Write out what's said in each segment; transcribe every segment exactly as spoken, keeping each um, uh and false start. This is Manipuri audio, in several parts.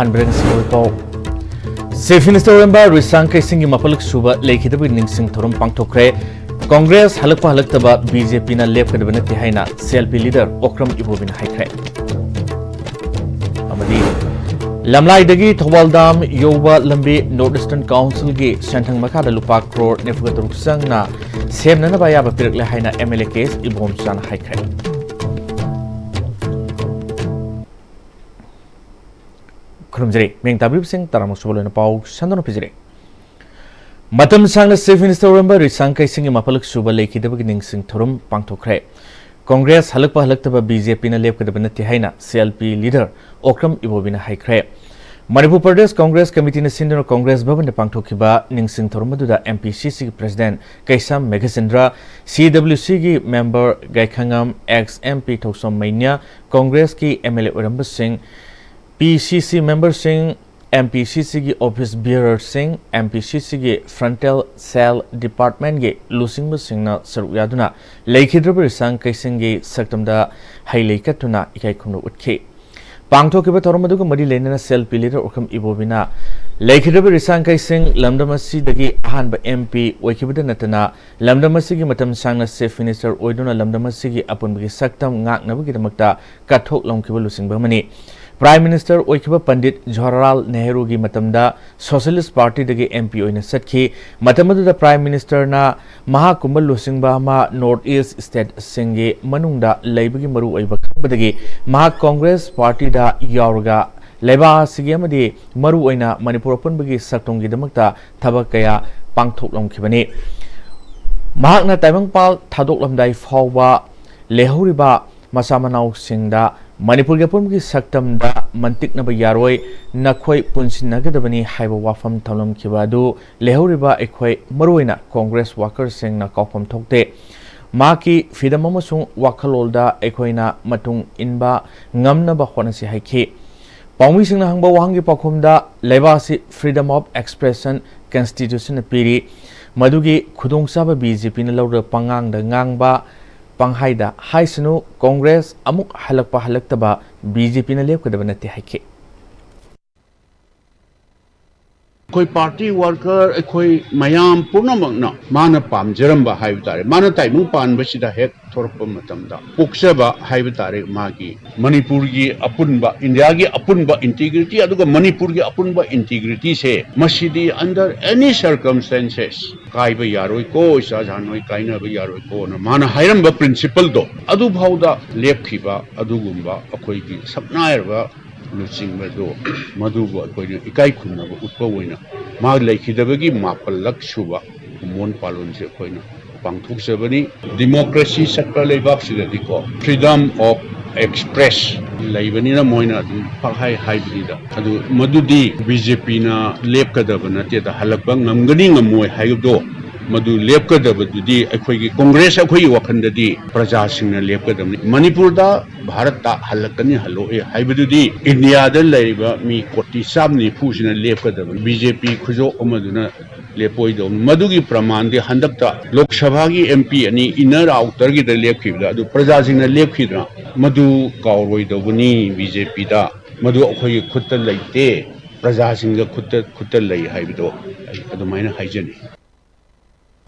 ꯑꯍꯥꯟꯕꯗ ꯉꯁꯤ ꯑꯣꯏ ꯄꯥꯎ꯫ Chief Minister ꯑꯣꯏꯔꯝꯕ ꯔꯤꯁꯥꯡ ꯀꯩꯁꯤꯡꯒꯤ ꯃꯥꯄꯜꯂꯛ ꯁꯨꯕ ꯂꯩꯈꯤꯗꯕꯒꯤ ꯅꯤꯡꯁꯤꯡ ꯊꯧꯔꯝ ꯄꯥꯡꯊꯣꯛꯈ꯭ꯔꯦ꯫ ꯀꯣꯡꯒ꯭ꯔꯦꯁ ꯍꯜꯂꯛꯄ ꯍꯜꯂꯛꯇꯕ ꯕꯤ ꯖꯦ ꯄꯤꯅ ꯂꯦꯞꯀꯗꯕ ꯅꯠꯇꯦ ꯍꯥꯏꯅ C L P leader Okram ꯏꯕꯣꯕꯤꯅ ꯍꯥꯏꯈ꯭ꯔꯦ꯫ ꯑꯃꯗꯤ ꯂꯝꯂꯥꯏꯗꯒꯤ ꯊꯧꯕꯥꯜ ꯗꯥꯝ ꯌꯧꯕ ꯂꯝꯕꯤ North Eastern Councilꯒꯤ ꯁꯦꯟꯊꯪ ꯃꯈꯥꯗ ꯂꯨꯄꯥ ꯀ꯭ꯔꯣꯔ ꯅꯤꯐꯨꯒ ꯇꯔꯨꯛ ꯆꯪꯅ ꯁꯦꯝꯅꯅꯕ ꯑꯌꯥꯕ ꯄꯤꯔꯛꯂꯦ ꯍꯥꯏꯅ ꯑꯦꯝ ꯑꯦꯜ ꯑꯦ ꯀꯦ ꯑꯦꯁ ꯏꯕꯣꯝꯆꯥꯅ ꯍꯥꯏꯈ꯭ꯔꯦ꯫ ꯈꯨꯔꯨꯝꯖꯔꯤ꯫ ꯃꯤꯡ ꯇꯥꯕꯤꯕꯁꯤꯡ ꯇꯔꯥꯃꯨꯛ ꯁꯨꯕ ꯂꯣꯏꯅ ꯄꯥꯎ ꯁꯟꯗꯣꯛꯅ ꯄꯤꯖꯔꯤ꯫ ꯃꯇꯝ ꯁꯥꯡꯅ Chief Minister ꯑꯣꯏꯔꯝꯕ ꯔꯤꯁꯥꯡ ꯀꯩꯁꯤꯡꯒꯤ ꯃꯥꯄꯜꯂꯛ ꯁꯨꯕ ꯂꯩꯈꯤꯗꯕꯒꯤ ꯅꯤꯡꯁꯤꯡ ꯊꯧꯔꯝ ꯄꯥꯡꯊꯣꯛꯈ꯭ꯔꯦ꯫ ꯀꯣꯡꯒ꯭ꯔꯦꯁ ꯍꯜꯂꯛꯄ ꯍꯜꯂꯛꯇꯕ ꯕꯤ ꯖꯦ ꯄꯤꯅ ꯂꯦꯞꯀꯗꯕ ꯅꯠꯇꯦ ꯍꯥꯏꯅ C L P leader Okram ꯏꯕꯣꯕꯤꯅ ꯍꯥꯏꯈ꯭ꯔꯦ꯫ ꯃꯅꯤꯄꯨꯔ ꯄ꯭ꯔꯗꯦꯁ ꯀꯣꯡꯒ꯭ꯔꯦꯁ ꯀꯃꯤꯇꯤꯅ ꯁꯤꯟꯗꯨꯅ ꯀꯣꯡꯒ꯭ꯔꯦꯁ ꯚꯕꯟꯗ ꯄꯥꯡꯊꯣꯛꯈꯤꯕ ꯅꯤꯡꯁꯤꯡ ꯊꯧꯔꯝ ꯑꯗꯨꯗ ꯑꯦꯝ ꯄꯤ ꯁꯤ ꯁꯤꯒꯤ president ꯀꯩꯁꯥꯝ ꯃꯦꯘꯆꯟꯗ꯭ꯔ, ꯁꯤ ꯗꯕ꯭ꯂꯤꯎ ꯁꯤꯒꯤ member Gaikhangam, ex M P Thokchom Meinya, ꯀꯣꯡꯒ꯭ꯔꯦꯁꯀꯤ ꯑꯦꯝ ꯑꯦꯜ ꯑꯦ ꯑꯣꯏꯔꯝꯕꯁꯤꯡ, P C C memberꯁꯤꯡ, M P ꯁꯤ ꯁꯤꯒꯤ office bearerꯁꯤꯡ, ꯑꯦꯝ ꯄꯤ ꯁꯤ ꯁꯤꯒꯤ frontal cell departmentꯀꯤ ꯂꯨꯆꯤꯡꯕꯁꯤꯡꯅ ꯁꯔꯨꯛ ꯌꯥꯗꯨꯅ ꯂꯩꯈꯤꯗ꯭ꯔꯕ ꯔꯤꯁꯥꯡ ꯀꯩꯁꯤꯡꯒꯤ ꯁꯛꯇꯝꯗ ꯍꯩ ꯂꯩ ꯀꯠꯇꯨꯅ ꯏꯀꯥꯏ ꯈꯨꯝꯅꯕ ꯎꯠꯈꯤ꯫ ꯄꯥꯡꯊꯣꯛꯈꯤꯕ ꯊꯧꯔꯝ ꯑꯗꯨꯒ ꯃꯔꯤ ꯂꯩꯅꯅ C L P leader Okram ꯏꯕꯣꯕꯤꯅ ꯂꯩꯈꯤꯗ꯭ꯔꯕ ꯔꯤꯁꯥꯡ ꯀꯩꯁꯤꯡ ꯂꯝꯗꯝ ꯑꯁꯤꯗꯒꯤ ꯑꯍꯥꯟꯕ ꯑꯦꯝ ꯄꯤ ꯑꯣꯏꯈꯤꯕꯗ ꯅꯠꯇꯅ ꯂꯝꯗꯝ ꯑꯁꯤꯒꯤ ꯃꯇꯝ ꯁꯥꯡꯅ Chief Minister ꯑꯣꯏꯗꯨꯅ ꯂꯝꯗꯝ ꯑꯁꯤꯒꯤ ꯑꯄꯨꯟꯕꯒꯤ ꯁꯛꯇꯝ ꯉꯥꯛꯅꯕꯒꯤꯗꯃꯛꯇ ꯀꯠꯊꯣꯛꯂꯝꯈꯤꯕ ꯂꯨꯆꯤꯡꯕ ꯑꯃꯅꯤ꯫ Prime Minister ꯑꯣꯏꯈꯤꯕ ꯄꯟꯗꯤꯠ ꯖꯋꯥꯍꯔꯂꯥꯜ ꯅꯦꯍꯔꯨꯒꯤ ꯃꯇꯝꯗ Socialist Partyꯗꯒꯤ ꯑꯦꯝ ꯄꯤ ꯑꯣꯏꯅ ꯆꯠꯈꯤ꯫ ꯃꯇꯝ ꯑꯗꯨꯗ Prime Ministerꯅ ꯃꯍꯥꯛꯀꯨꯝꯕ ꯂꯨꯆꯤꯡꯕ ꯑꯃ North East stateꯁꯤꯡꯒꯤ ꯃꯅꯨꯡꯗ ꯂꯩꯕꯒꯤ ꯃꯔꯨꯑꯣꯏꯕ ꯈꯪꯕꯗꯒꯤ ꯃꯍꯥꯛ ꯀꯣꯡꯒ꯭ꯔꯦꯁ ꯄꯥꯔꯇꯤꯗ ꯌꯥꯎꯔꯒ ꯂꯩꯕꯥꯛ ꯑꯁꯤꯒꯤ ꯑꯃꯗꯤ ꯃꯔꯨꯑꯣꯏꯅ ꯃꯅꯤꯄꯨꯔ ꯑꯄꯨꯟꯕꯒꯤ ꯁꯛꯇꯝꯒꯤꯗꯃꯛꯇ ꯊꯕꯛ ꯀꯌꯥ ꯄꯥꯡꯊꯣꯛꯂꯝꯈꯤꯕꯅꯤ꯫ ꯃꯍꯥꯛꯅ ꯇꯥꯏꯕꯪꯄꯥꯜ ꯊꯥꯗꯣꯛꯂꯝꯗꯥꯏ ꯐꯥꯎꯕ ꯂꯩꯍꯧꯔꯤꯕ ꯃꯆꯥ ꯃꯅꯥꯎꯁꯤꯡꯗ ꯃꯅꯤꯄꯨꯔꯒꯤ ꯑꯄꯨꯟꯕꯒꯤ ꯁꯛꯇꯝꯗ ꯃꯟꯇꯤꯛꯅꯕ ꯌꯥꯔꯣꯏ, ꯅꯈꯣꯏ ꯄꯨꯟꯁꯤꯟꯅꯒꯗꯕꯅꯤ ꯍꯥꯏꯕ ꯋꯥꯐꯝ ꯊꯝꯂꯝꯈꯤꯕ ꯑꯗꯨ ꯂꯩꯍꯧꯔꯤꯕ ꯑꯩꯈꯣꯏ, ꯃꯔꯨꯑꯣꯏꯅ ꯀꯣꯡꯒ꯭ꯔꯦꯁ workerꯁꯤꯡꯅ ꯀꯥꯎꯐꯝ ꯊꯣꯛꯇꯦ꯫ ꯃꯍꯥꯛꯀꯤ freedom ꯑꯃꯁꯨꯡ ꯋꯥꯈꯜꯂꯣꯟꯗ ꯑꯩꯈꯣꯏꯅ ꯃꯇꯨꯡ ꯏꯟꯕ ꯉꯝꯅꯕ ꯍꯣꯠꯅꯁꯤ ꯍꯥꯏꯈꯤ꯫ ꯄꯥꯎꯃꯤꯁꯤꯡꯅ ꯍꯪꯕ ꯋꯥꯍꯪꯒꯤ ꯄꯥꯎꯈꯨꯝꯗ, ꯂꯩꯕꯥꯛ ꯑꯁꯤ freedom of expression constitutionꯅ ꯄꯤꯔꯤ, ꯃꯗꯨꯒꯤ ꯈꯨꯗꯣꯡꯆꯥꯕ ꯕꯤ ꯖꯦ ꯄꯤꯅ ꯂꯧꯔꯒ ꯄꯉꯥꯡꯗ ꯉꯥꯡꯕ, ꯄꯪꯍꯥꯏꯗ ꯍꯥꯏꯁꯅꯨ, ꯀꯣꯡꯒ꯭ꯔꯦꯁ ꯑꯃꯨꯛ ꯍꯜꯂꯛꯄ ꯍꯜꯂꯛꯇꯕ ꯕꯤ ꯖꯦ ꯄꯤꯅ ꯂꯦꯞꯀꯗꯕ ꯅꯠꯇꯦ ꯍꯥꯏꯈꯤ꯫ ꯑꯩꯈꯣꯏ ꯄꯥꯔꯇꯤ ꯋꯥꯔꯀꯔ, ꯑꯩꯈꯣꯏ ꯃꯌꯥꯝ ꯄꯨꯝꯅꯃꯛꯅ ꯃꯥꯅ ꯄꯥꯝꯖꯔꯝꯕ ꯍꯥꯏꯕ ꯇꯥꯔꯦ, ꯃꯥꯅ ꯇꯥꯏꯕꯪ ꯄꯥꯟꯕꯁꯤꯗ ꯍꯦꯛ ꯊꯣꯔꯛꯄ ꯃꯇꯝꯗ ꯄꯣꯛꯆꯕ ꯍꯥꯏꯕ ꯇꯥꯔꯦ, ꯃꯥꯒꯤ ꯃꯅꯤꯄꯨꯔꯒꯤ ꯑꯄꯨꯟꯕ, ꯏꯟꯗꯤꯌꯥꯒꯤ ꯑꯄꯨꯟꯕ ꯏꯟꯇꯤꯒ꯭ꯔꯤꯇꯤ ꯑꯗꯨꯒ ꯃꯅꯤꯄꯨꯔꯒꯤ ꯑꯄꯨꯟꯕ ꯏꯟꯇꯤꯒ꯭ꯔꯤꯇꯤꯁꯦ, ꯃꯁꯤꯗꯤ under any circumstances ꯀꯥꯏꯕ ꯌꯥꯔꯣꯏꯀꯣ, ꯏꯆꯥ ꯏꯁꯥ ꯅꯣꯏ ꯀꯥꯏꯅꯕ ꯌꯥꯔꯣꯏꯀꯣꯅ ꯃꯥꯅ ꯍꯥꯏꯔꯝꯕ ꯄ꯭ꯔꯤꯟꯁꯤꯄꯜꯗꯣ ꯑꯗꯨꯐꯥꯎꯗ ꯂꯦꯞꯈꯤꯕ ꯑꯗꯨꯒꯨꯝꯕ ꯑꯩꯈꯣꯏꯒꯤ ꯁꯛꯅꯥꯏꯔꯕ ꯂꯨꯆꯤꯡꯕꯗꯣ, ꯃꯗꯨꯕꯨ ꯑꯩꯈꯣꯏꯅ ꯏꯀꯥꯏ ꯈꯨꯝꯅꯕ ꯎꯠꯄ ꯑꯣꯏꯅ ꯃꯥ ꯂꯩꯈꯤꯗꯕꯒꯤ ꯃꯥꯄꯜꯂꯛ ꯁꯨꯕ ꯀꯨꯝꯑꯣꯟ ꯄꯥꯂꯣꯟꯁꯦ ꯑꯩꯈꯣꯏꯅ ꯄꯥꯡꯊꯣꯛꯆꯕꯅꯤ꯫ ꯗꯤꯃꯣꯀ꯭ꯔꯦꯁꯤ ꯆꯠꯄ ꯂꯩꯕꯥꯛꯁꯤꯗꯗꯤꯀꯣ, freedom of express ꯂꯩꯕꯅꯤꯅ ꯃꯣꯏꯅ ꯑꯗꯨꯝ ꯄꯪꯍꯥꯏ ꯍꯥꯏꯕꯅꯤꯗ꯫ ꯑꯗꯨ ꯃꯗꯨꯗꯤ ꯕꯤ ꯖꯦ ꯄꯤꯅ ꯂꯦꯞꯀꯗꯕ ꯅꯠꯇꯦꯗ, ꯍꯜꯂꯛꯄ ꯉꯝꯒꯅꯤ ꯉꯝꯃꯣꯏ ꯍꯥꯏꯕꯗꯣ, ꯃꯗꯨ ꯂꯦꯞꯀꯗꯕꯗꯨꯗꯤ ꯑꯩꯈꯣꯏꯒꯤ ꯀꯣꯡꯒ꯭ꯔꯦꯁ, ꯑꯩꯈꯣꯏꯒꯤ ꯋꯥꯈꯜꯗꯗꯤ ꯄ꯭ꯔꯖꯥꯁꯤꯡꯅ ꯂꯦꯞꯀꯗꯕꯅꯤ꯫ ꯃꯅꯤꯄꯨꯔꯗ ꯚꯥꯔꯠꯇ ꯍꯜꯂꯛꯀꯅꯤ ꯍꯜꯂꯛꯑꯣꯏ ꯍꯥꯏꯕꯗꯨꯗꯤ ꯏꯟꯗꯤꯌꯥꯗ ꯂꯩꯔꯤꯕ ꯃꯤ ꯀꯣꯇꯤ ꯆꯥꯝ ꯅꯤꯐꯨꯁꯤꯅ ꯂꯦꯞꯀꯗꯕꯅꯤ꯫ ꯕꯤ ꯖꯦ ꯄꯤ ꯈꯨꯖꯣꯞ ꯑꯃꯗꯨꯅ ꯂꯦꯞꯄꯣꯏꯗꯧꯕꯅꯤ꯫ ꯃꯗꯨꯒꯤ ꯄ꯭ꯔꯃꯥꯟꯗꯤ ꯍꯟꯗꯛꯇ ꯂꯣꯛ ꯁꯚꯥꯒꯤ ꯑꯦꯝ ꯄꯤ ꯑꯅꯤ ꯏꯟꯅꯔ ꯑꯥꯎꯇꯔꯒꯤꯗ ꯂꯦꯞꯈꯤꯕꯗ ꯑꯗꯨ ꯄ꯭ꯔꯖꯥꯁꯤꯡꯅ ꯂꯦꯞꯈꯤꯗ꯭ꯔꯥ? ꯃꯗꯨ ꯀꯥꯎꯔꯣꯏꯗꯧꯕꯅꯤ ꯕꯤ ꯖꯦ ꯄꯤꯗ꯫ ꯃꯗꯨ ꯑꯩꯈꯣꯏꯒꯤ ꯈꯨꯠꯇ ꯂꯩꯇꯦ, ꯄ꯭ꯔꯖꯥꯁꯤꯡꯒ ꯈꯨꯠꯇ, ꯈꯨꯠꯇ ꯂꯩ ꯍꯥꯏꯕꯗꯣ ꯑꯩ ꯑꯗꯨꯃꯥꯏꯅ ꯍꯥꯏꯖꯅꯤꯡꯏ꯫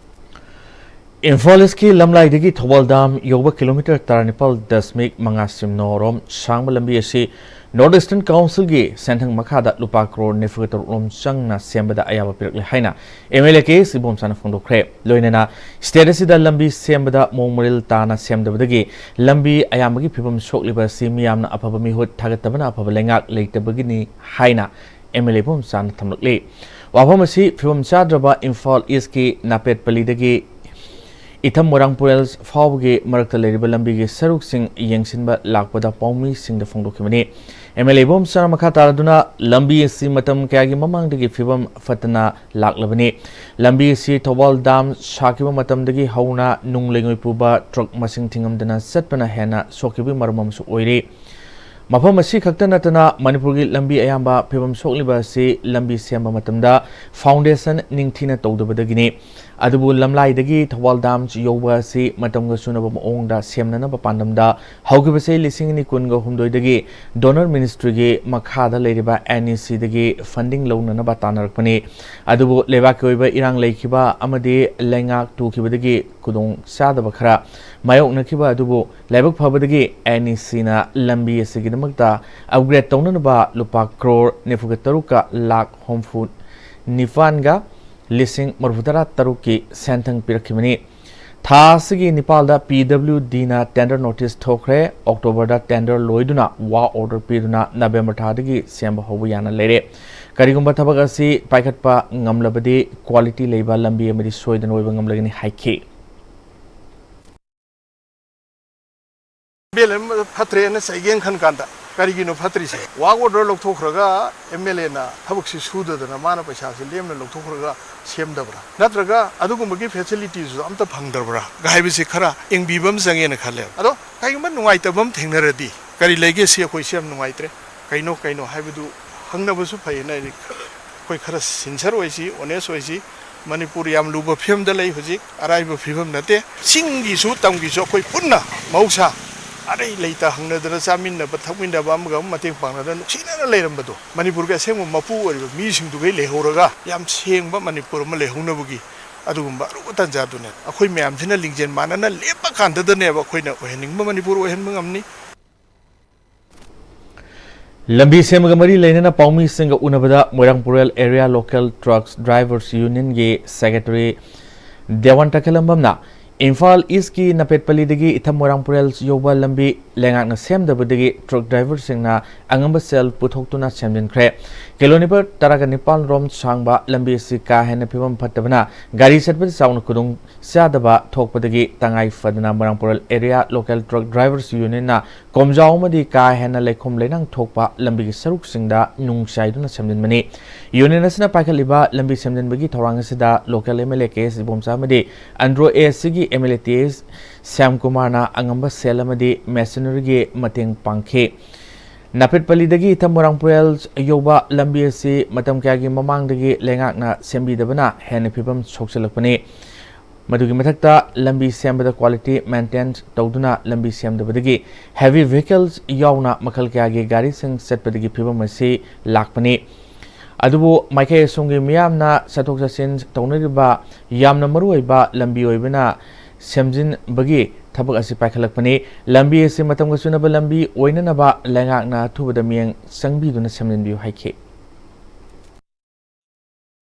ꯏꯝꯐꯥꯜ ꯏꯁꯀꯤ ꯂꯝꯂꯥꯏꯗꯒꯤ ꯊꯧꯕꯥꯜ ꯗꯥꯝ ꯌꯧꯕ ꯀꯤꯂꯣꯃꯤꯇꯔ ꯇꯔꯥꯅꯤꯄꯥꯜ ꯗꯁꯃꯤꯛ ꯃꯉꯥ ꯁꯤꯅꯣ ꯔꯣꯝ ꯁꯥꯡꯕ ꯂꯝꯕꯤ ꯑꯁꯤ ꯅꯣꯔꯠ ꯏꯁꯇꯔꯟ ꯀꯥꯎꯟꯁꯤꯜꯒꯤ ꯁꯦꯟꯊꯪ ꯃꯈꯥꯗ ꯂꯨꯄꯥ ꯀ꯭ꯔꯣꯔ ꯅꯤꯐꯨꯒ ꯇꯔꯨꯛ ꯔꯣꯝ ꯆꯪꯅ ꯁꯦꯝꯕꯗ ꯑꯌꯥꯕ ꯄꯤꯔꯛꯂꯦ ꯍꯥꯏꯅ ꯑꯦꯝ ꯑꯦꯜ ꯑꯦ ꯀꯦ ꯑꯦꯁ ꯏꯕꯣꯝꯆꯥꯅ ꯐꯣꯡꯗꯣꯛꯈ꯭ꯔꯦ꯫ ꯂꯣꯏꯅꯅ ꯁ꯭ꯇꯦꯠ ꯑꯁꯤꯗ ꯂꯝꯕꯤ ꯁꯦꯝꯕꯗ ꯃꯑꯣꯡ ꯃꯔꯤꯜ ꯇꯥꯅ ꯁꯦꯝꯗꯕꯗꯒꯤ ꯂꯝꯕꯤ ꯑꯌꯥꯝꯕꯒꯤ ꯐꯤꯕꯝ ꯁꯣꯛꯂꯤꯕ ꯑꯁꯤ ꯃꯤꯌꯥꯝꯅ ꯑꯐꯕ ꯃꯤꯍꯨꯠ ꯊꯥꯒꯠꯇꯕꯅ ꯑꯐꯕ ꯂꯩꯉꯥꯛ ꯂꯩꯇꯕꯒꯤꯅꯤ ꯍꯥꯏꯅ ꯑꯦꯝ ꯑꯦꯜ ꯑꯦ ꯏꯕꯣꯝꯆꯥꯅ ꯊꯝꯂꯛꯂꯤ꯫ ꯋꯥꯐꯝ ꯑꯁꯤ ꯐꯤꯕꯝ ꯆꯥꯗ꯭ꯔꯕ ꯏꯝꯐꯥꯜ ꯏꯁꯀꯤ ꯅꯥꯄꯦꯠꯄꯜꯂꯤꯗꯒꯤ ꯏꯊꯝ ꯃꯣꯏꯔꯥꯡ ꯄꯨꯔꯦꯜ ꯐꯥꯎꯕꯒꯤ ꯃꯔꯛꯇ ꯂꯩꯔꯤꯕ ꯂꯝꯕꯤꯒꯤ ꯁꯔꯨꯛꯁꯤꯡ ꯌꯦꯡꯁꯤꯟꯕ ꯂꯥꯛꯄꯗ ꯄꯥꯎꯃꯤꯁꯤꯡꯗ ꯐꯣꯡꯗꯣꯛꯈꯤꯕꯅꯤ꯫ ꯑꯦꯝ ꯑꯦꯜ ꯑꯦ ꯏꯕꯣꯝꯆꯥꯅ ꯃꯈꯥ ꯇꯥꯔꯗꯨꯅ ꯂꯝꯕꯤ ꯑꯁꯤ ꯃꯇꯝ ꯀꯌꯥꯒꯤ ꯃꯃꯥꯡꯗꯒꯤ ꯐꯤꯕꯝ ꯐꯠꯇꯅ ꯂꯥꯛꯂꯕꯅꯤ꯫ ꯂꯝꯕꯤ ꯑꯁꯤ ꯊꯧꯕꯥꯜ ꯗꯥꯝ ꯁꯥꯈꯤꯕ ꯃꯇꯝꯗꯒꯤ ꯍꯧꯅ ꯅꯨꯡ ꯂꯩꯉꯣꯏ ꯄꯨꯕ ꯇ꯭ꯔꯛ ꯃꯁꯤꯡ ꯊꯤꯉꯝꯗꯅ ꯆꯠꯄꯅ ꯍꯦꯟꯅ ꯁꯣꯛꯈꯤꯕꯒꯤ ꯃꯔꯝ ꯑꯃꯁꯨ ꯑꯣꯏꯔꯤ꯫ ꯃꯐꯝ ꯑꯁꯤ ꯈꯛꯇ ꯅꯠꯇꯅ ꯃꯅꯤꯄꯨꯔꯒꯤ ꯂꯝꯕꯤ ꯑꯌꯥꯝꯕ ꯐꯤꯕꯝ ꯁꯣꯛꯂꯤꯕ ꯑꯁꯤ ꯂꯝꯕꯤ ꯁꯦꯝꯕ ꯃꯇꯝꯗ ꯐꯥꯎꯟꯗꯦꯁꯟ ꯅꯤꯡꯊꯤꯅ ꯇꯧꯗꯕꯗꯒꯤꯅꯤ꯫ ꯑꯗꯨꯕꯨ ꯂꯝꯂꯥꯏꯗꯒꯤ ꯊꯧꯕꯥꯜ ꯗꯥꯝ ꯌꯧꯕ ꯑꯁꯤ ꯃꯇꯝꯒ ꯆꯨꯅꯕ ꯃꯑꯣꯡꯗ ꯁꯦꯝꯅꯅꯕ ꯄꯥꯟꯗꯝꯗ ꯍꯧꯈꯤꯕ ꯆꯍꯤ ꯂꯤꯁꯤꯡ ꯑꯅꯤ ꯀꯨꯟꯒ ꯍꯨꯝꯗꯣꯏꯗꯒꯤ ꯗꯣꯅꯔ ꯃꯤꯅꯤꯁꯇ꯭ꯔꯤꯒꯤ ꯃꯈꯥꯗ ꯂꯩꯔꯤꯕ ꯑꯦꯟ ꯏ ꯁꯤꯗꯒꯤ ꯐꯟꯗꯤꯡ ꯂꯧꯅꯅꯕ ꯇꯥꯟꯅꯔꯛꯄꯅꯤ꯫ ꯑꯗꯨꯕꯨ ꯂꯩꯕꯥꯛꯀꯤ ꯑꯣꯏꯕ ꯏꯔꯥꯡ ꯂꯩꯈꯤꯕ ꯑꯃꯗꯤ ꯂꯩꯉꯥꯛ ꯇꯨꯈꯤꯕꯗꯒꯤ ꯈꯨꯗꯣꯡ ꯆꯥꯗꯕ ꯈꯔ ꯃꯥꯌꯣꯛꯅꯈꯤꯕ ꯑꯗꯨꯕꯨ ꯂꯥꯏꯕꯛ ꯐꯕꯗꯒꯤ ꯑꯦꯟ ꯏ ꯁꯤꯅ ꯂꯝꯕꯤ ꯑꯁꯤꯒꯤꯗꯃꯛꯇ ꯑꯞꯒ꯭ꯔꯦꯗ ꯇꯧꯅꯅꯕ ꯂꯨꯄꯥ ꯀ꯭ꯔꯣꯔ ꯅꯤꯐꯨꯒ ꯇꯔꯨꯛꯀ ꯂꯥꯈ ꯍꯨꯝꯐꯨ ꯅꯤꯄꯥꯟꯒ ꯂꯤꯁꯤꯡ ꯃꯔꯤꯐꯨꯇꯔꯥ ꯇꯔꯨꯛꯀꯤ ꯁꯦꯟꯊꯪ ꯄꯤꯔꯛꯈꯤꯕꯅꯤ꯫ ꯊꯥ ꯑꯁꯤꯒꯤ ꯅꯤꯄꯥꯜꯗ ꯄꯤ ꯗꯕ꯭ꯂꯤꯎ ꯗꯤꯅ ꯇꯦꯟꯗꯔ ꯅꯣꯇꯤꯁ ꯊꯣꯛꯈ꯭ꯔꯦ꯫ ꯑꯣꯛꯇꯣꯕꯔꯗ ꯇꯦꯟꯗꯔ ꯂꯣꯏꯗꯨꯅ ꯋꯥꯛ ꯑꯣꯔꯗꯔ ꯄꯤꯗꯨꯅ ꯅꯕꯦꯝꯕꯔ ꯊꯥꯗꯒꯤ ꯁꯦꯝꯕ ꯍꯧꯕ ꯌꯥꯅ ꯂꯩꯔꯦ꯫ ꯀꯔꯤꯒꯨꯝꯕ ꯊꯕꯛ ꯑꯁꯤ ꯄꯥꯏꯈꯠꯄ ꯉꯝꯂꯕꯗꯤ ꯀ꯭ꯋꯥꯂꯤꯇꯤ ꯂꯩꯕ ꯂꯝꯕꯤ ꯑꯃꯗꯤ ꯁꯣꯏꯗꯅ ꯑꯣꯏꯕ ꯉꯝꯂꯒꯅꯤ ꯍꯥꯏꯈꯤ꯫ ꯑꯦꯝ ꯑꯦꯜ ꯑꯦ ꯑꯃ ꯐꯠꯇ꯭ꯔꯦꯅ ꯆꯩꯒꯦꯅ ꯈꯟ ꯀꯥꯟꯗ ꯀꯔꯤꯒꯤꯅꯣ ꯐꯠꯇ꯭ꯔꯤꯁꯦ? ꯋꯥꯛ ꯑꯣꯔꯗꯔ ꯂꯧꯊꯣꯛꯈ꯭ꯔꯒ ꯑꯦꯝ ꯑꯦꯜ ꯑꯦꯅ ꯊꯕꯛꯁꯤ ꯁꯨꯗꯗꯅ ꯃꯥꯅ ꯄꯩꯁꯥꯁꯤ ꯂꯦꯝꯅ ꯂꯧꯊꯣꯛꯈ꯭ꯔꯒ ꯁꯦꯝꯗꯕ꯭ꯔꯥ? ꯅꯠꯇ꯭ꯔꯒ ꯑꯗꯨꯒꯨꯝꯕꯒꯤ ꯐꯦꯁꯤꯂꯤꯇꯤꯁꯨ ꯑꯝꯇ ꯐꯪꯗꯕ꯭ꯔꯥ ꯍꯥꯏꯕꯁꯤ ꯈꯔ ꯌꯦꯡꯕꯤꯕ ꯑꯃ ꯆꯪꯉꯦꯅ ꯈꯜꯂꯦꯕ꯫ ꯑꯗꯣ ꯀꯩꯒꯨꯝꯕ ꯅꯨꯡꯉꯥꯏꯇꯕ ꯑꯃ ꯊꯦꯡꯅꯔꯗꯤ ꯀꯔꯤ ꯂꯩꯒꯦ ꯁꯤ ꯑꯩꯈꯣꯏ ꯁꯤ ꯌꯥꯝ ꯅꯨꯡꯉꯥꯏꯇ꯭ꯔꯦ꯫ ꯀꯩꯅꯣ ꯀꯩꯅꯣ ꯍꯥꯏꯕꯗꯨ ꯍꯪꯅꯕꯁꯨ ꯐꯩꯌꯦꯅ ꯑꯩꯗꯤ ꯑꯩꯈꯣꯏ ꯈꯔ ꯁꯤꯟꯁꯔ ꯑꯣꯏꯁꯤ, ꯑꯣꯅꯦꯁ ꯑꯣꯏꯁꯤ꯫ ꯃꯅꯤꯄꯨꯔ ꯌꯥꯝ ꯂꯨꯕ ꯐꯤꯕꯝꯗ ꯂꯩ ꯍꯧꯖꯤꯛ, ꯑꯔꯥꯏꯕ ꯐꯤꯕꯝ ꯅꯠꯇꯦ꯫ ꯆꯤꯡꯒꯤꯁꯨ ꯇꯝꯒꯤꯁꯨ ꯑꯩꯈꯣꯏ ꯄꯨꯟꯅ ꯃꯍꯧꯁꯥ ꯑꯔꯩ ꯂꯩꯇ ꯍꯪꯅꯗꯅ ꯆꯥꯃꯤꯟꯅꯕ ꯊꯛꯃꯤꯟꯅꯕ ꯑꯃꯒ ꯑꯃ ꯃꯇꯦꯡ ꯄꯥꯡꯅꯗꯅ ꯅꯨꯡꯁꯤꯅꯅ ꯂꯩꯔꯝꯕꯗꯣ ꯃꯅꯤꯄꯨꯔꯒꯤ ꯑꯁꯦꯡꯕ ꯃꯄꯨ ꯑꯣꯏꯔꯤꯕ ꯃꯤꯁꯤꯡꯗꯨꯒꯩ ꯂꯩꯍꯧꯔꯒ ꯌꯥꯝ ꯁꯦꯡꯕ ꯃꯅꯤꯄꯨꯔ ꯑꯃ ꯂꯩꯍꯧꯅꯕꯒꯤ ꯑꯗꯨꯒꯨꯝꯕ ꯑꯔꯨꯕ ꯇꯥꯟꯖꯥꯗꯨꯅꯦ꯫ ꯑꯩꯈꯣꯏ ꯃꯌꯥꯝꯁꯤꯅ ꯂꯤꯡꯖꯦꯜ ꯃꯥꯟꯅꯅ ꯂꯦꯞꯄ ꯀꯥꯟꯗꯗꯅꯦꯕ ꯑꯩꯈꯣꯏꯅ ꯑꯣꯏꯍꯟꯅꯤꯡꯕ ꯃꯅꯤꯄꯨꯔ ꯑꯣꯏꯍꯟꯕ ꯉꯝꯅꯤ꯫ ꯂꯝꯕꯤ ꯁꯦꯝꯕꯒ ꯃꯔꯤ ꯂꯩꯅꯅ ꯄꯥꯎꯃꯤꯁꯤꯡꯒ ꯎꯅꯕꯗ Moirang Purel area local trucks drivers ꯌꯨꯅꯤꯌꯟꯒꯤ ꯁꯦꯀ꯭ꯔꯦꯇꯔꯤ ꯗꯦꯋꯥꯟ ꯇꯈꯦꯂꯝꯕꯝꯅ ꯏꯝꯐꯥꯜ ꯏꯁꯀꯤ ꯅꯄꯦꯠꯄꯜꯂꯤꯗꯒꯤ ꯏꯊꯝ ꯃꯣꯏꯔꯥꯡ ꯄꯨꯔꯦꯜ ꯌꯧꯕ ꯂꯝꯕꯤ ꯂꯩꯉꯥꯛꯅ ꯁꯦꯝꯗꯕꯗꯒꯤ ꯇ꯭ꯔꯛ ꯗ꯭ꯔꯥꯏꯚꯔꯁꯤꯡꯅ ꯑꯉꯝꯕ ꯁꯦꯜ ꯄꯨꯊꯣꯛꯇꯨꯅ ꯁꯦꯝꯖꯤꯟꯈ꯭ꯔꯦ꯫ ꯀꯤꯂꯣꯃꯤꯇꯔ ꯇꯔꯥꯒ ꯅꯤꯄꯥꯜ ꯔꯣꯝ ꯁꯥꯡꯕ ꯂꯝꯕꯤ ꯑꯁꯤ ꯀꯥ ꯍꯦꯟꯅ ꯐꯤꯕꯝ ꯐꯠꯇꯕꯅ ꯒꯥꯔꯤ ꯆꯠꯄꯗ ꯆꯥꯎꯅ ꯈꯨꯗꯣꯡ ꯆꯥꯗꯕ ꯊꯣꯛꯄꯗꯒꯤ ꯇꯉꯥꯏ ꯐꯗꯅ ꯃꯣꯏꯔꯥꯡ Purel area local truck drivers ꯌꯨꯅꯤꯌꯟꯅ ꯀꯣꯝꯖꯥꯎ ꯑꯃꯗꯤ ꯀꯥ ꯍꯦꯟꯅ ꯂꯩꯈꯣꯝ ꯂꯩꯅꯥꯡ ꯊꯣꯛꯄ ꯂꯝꯕꯤꯒꯤ ꯁꯔꯨꯛꯁꯤꯡꯗ ꯅꯨꯡ ꯆꯥꯏꯗꯨꯅ ꯁꯦꯝꯖꯤꯟꯕꯅꯤ꯫ ꯌꯨꯅꯤꯌꯟ ꯑꯁꯤꯅ ꯄꯥꯏꯈꯠꯂꯤꯕ ꯂꯝꯕꯤ ꯁꯦꯝꯖꯤꯟꯕꯒꯤ ꯊꯧꯔꯥꯡ ꯑꯁꯤꯗ local M L A K S Ibomcha ꯑꯃꯗꯤ ꯑꯟꯗ꯭ꯔꯣ ꯑꯦ ꯑꯦꯁ ꯁꯤꯒꯤ M L A T S Shyam ꯀꯨꯃꯥꯔꯅ ꯑꯉꯝꯕ ꯁꯦꯜ ꯑꯃꯗꯤ ꯃꯦꯁꯤꯅꯔꯤꯒꯤ ꯃꯇꯦꯡ ꯄꯥꯡꯈꯤ꯫ ꯅꯥꯄꯤꯠꯄꯜꯂꯤꯗꯒꯤ ꯏꯊꯝ ꯃꯣꯏꯔꯥꯡꯄꯨꯔꯦꯜ ꯌꯧꯕ ꯂꯝꯕꯤ ꯑꯁꯤ ꯃꯇꯝ ꯀꯌꯥꯒꯤ ꯃꯃꯥꯡꯗꯒꯤ ꯂꯩꯉꯥꯛꯅ ꯁꯦꯝꯕꯤꯗꯕꯅ ꯍꯦꯟꯅ ꯐꯤꯕꯝ ꯁꯣꯛꯆꯤꯜꯂꯛꯄꯅꯤ꯫ ꯃꯗꯨꯒꯤ ꯃꯊꯛꯇ ꯂꯝꯕꯤ ꯁꯦꯝꯕꯗ quality maintain ꯇꯧꯗꯨꯅ ꯂꯝꯕꯤ ꯁꯦꯝꯗꯕꯗꯒꯤ heavy vehicles ꯌꯥꯎꯅ ꯃꯈꯜ ꯀꯌꯥꯒꯤ ꯒꯥꯔꯤꯁꯤꯡ ꯆꯠꯄꯗꯒꯤ ꯐꯤꯕꯝ ꯑꯁꯤ ꯂꯥꯛꯄꯅꯤ꯫ ꯑꯗꯨꯕꯨ ꯃꯥꯏꯀꯩ ꯑꯁꯣꯝꯒꯤ ꯃꯤꯌꯥꯝꯅ ꯆꯠꯊꯣꯛ ꯆꯠꯁꯤꯟ ꯇꯧꯅꯔꯤꯕ ꯌꯥꯝꯅ ꯃꯔꯨꯑꯣꯏꯕ ꯂꯝꯕꯤ ꯑꯣꯏꯕꯅ ꯁꯦꯝꯖꯤꯟꯕꯒꯤ ꯊꯕꯛ ꯑꯁꯤ ꯄꯥꯏꯈꯠꯂꯛꯄꯅꯤ꯫ ꯂꯝꯕꯤ ꯑꯁꯤ ꯃꯇꯝꯒ ꯆꯨꯅꯕ ꯂꯝꯕꯤ ꯑꯣꯏꯅꯅꯕ ꯂꯩꯉꯥꯛꯅ ꯑꯊꯨꯕꯗ ꯃꯤꯠꯌꯦꯡ ꯆꯪꯕꯤꯗꯨꯅ ꯁꯦꯝꯖꯤꯟꯕꯤꯌꯨ ꯍꯥꯏꯈꯤ꯫